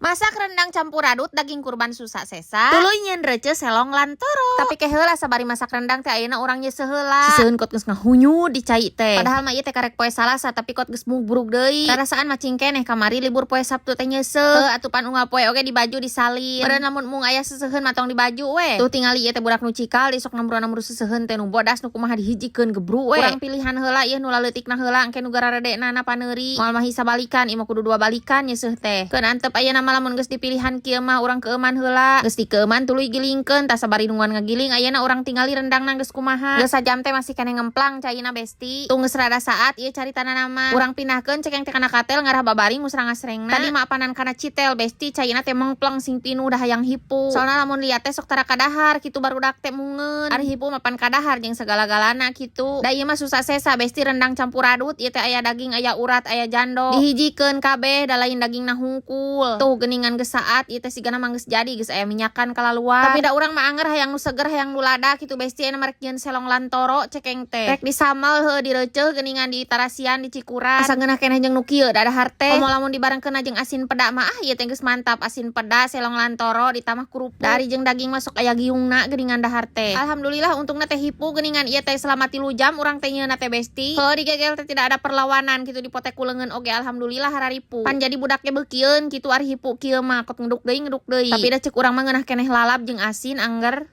Masak rendang campur adut daging kurban susah sesa. Tuluy nyieun rece selong lantoro. Tapi ke heula sabari masak rendang teh ayeuna urang nyeuseut heula. Seseuheun kot geus ngahunyu di cai teh. Padahal mah ieu teh karek poe Salasa, tapi kot geus mubruk deui. Rarasaan macing keneh kamari libur poe Sabtu teh nyeuseuh. Heuh, atuh pan unggal poe oge di baju disalin. Meureun lamun mung aya seseuheun mah tong di baju we. Tuh tingali ieu teh budak nu cikal sok nambru-nambru seseuheun teh nu bodas nu kumaha dihijikeun gebru we. Urang pilihan heula ieu nu laleutikna heula, engke nu gararedena paneuri. Moal mah sabalikan, ieu mah kudu dua balikan nyeuseuh teh. Keun antep ayeuna mah lamun geus dipilihan kieu mah urang keueuman heula. Geus dikeueuman tuluy gilingkeun. Tah, sabari nungguan ngagiling ayeuna urang tingali rendangna geus kumaha. Geus sajam teh masih keneh ngemplang caina, besti. Tuh, geus rada saat ieu caritana nama. Urang pindahkeun cekeng teh kana katel ngarah babaring musrang-ngasrengna. Tadi mah apanan kana citel, besti, caina teh mengplang sing pinuh dah hayang hipu. Soalna lamun liat teh sok tara kadahar kitu, barudak teh mungeun. Ari hipu mapan kadahar jeung segala-galana kitu. Da ieu mah susah sesa, besti, rendang campur adut ieu teh aya daging, aya urat, aya jando. Dihijikeun kabeh da lain dagingna hungkul. Tuh geuningan geus saat ieu teh sigana mah geus jadi, geus aya minyakan kalaluar. Tapi da urang mah anger hayang nu seger, hayang nu lada kitu, besti. Ayeuna mah rek nyieun selong lantoro cekeng teh. Rek disamal heuh, direnceh geuningan, ditarasian, dicikuran. Asa ngeunah keneh jeung nu kieu da dahar teh. Komo lamun dibarengkeun jeung asin peda mah, ah, ieu teh geus mantap, asin peda selong lantoro ditambah kerupuk. Dari jeung daging masuk aya giungna geuningan dahar teh. Alhamdulillah untungna teh hipu geuningan ieu teh selama 3 jam urang teh nyieunna teh, besti. Heuh, digegel teh tidak ada perlawanan kitu, dipotek ku leungeun oge alhamdulillah hararipu. Pan jadi budaknya beukieun kitu ari hipu kieu mah, kot ngeduk deui ngeduk deui. Tapi da cek urang mah ngeunah keneh lalap jeung asin angger.